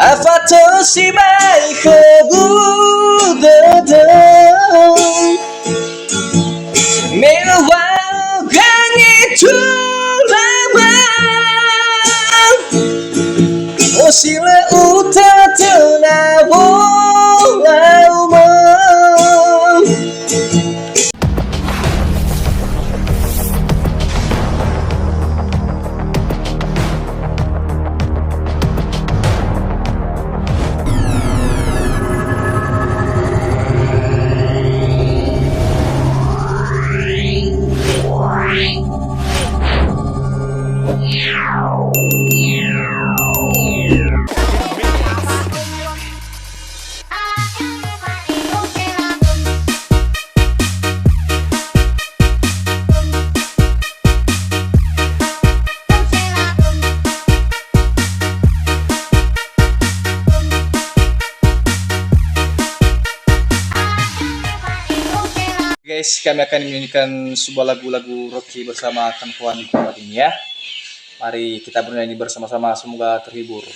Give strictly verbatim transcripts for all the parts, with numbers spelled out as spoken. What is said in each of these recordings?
Afatö sibai khögu dödöu, me öwa'ö gangiturama. O si lö utatö na wolaumö. Guys, kami akan menyanyikan sebuah lagu-lagu Rocky bersama kawan-kawan di tempat ini ya. Mari kita bernyanyi bersama-sama, semoga terhibur.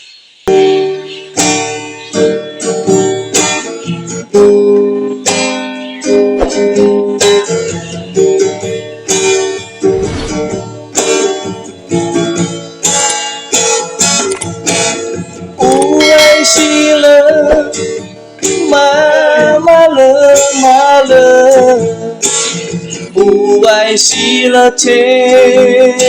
Uwai si lö mamalö-malö, uwai si lö tebulö.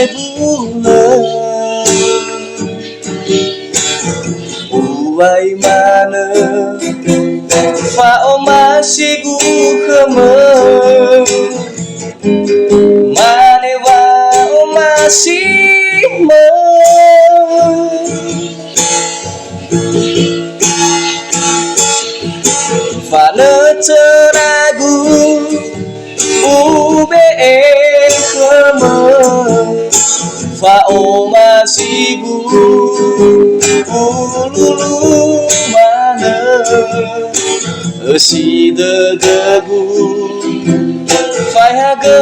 Uwai manö fa'omasigu khömö, mane wa'omasimö. Fanötöragu ube'e khömö, fa'omasigu ululu manö. Ösi dödögu, faehagö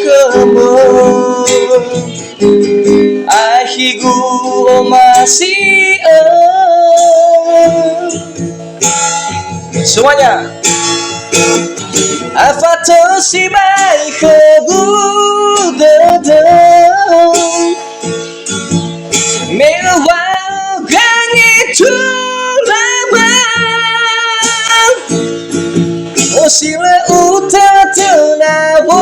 khömö, akhigu omasi'ö. Semuanya. Afatö sibai khögu dödöu, me öwa'ö gangiturama. O si lö utatö na wo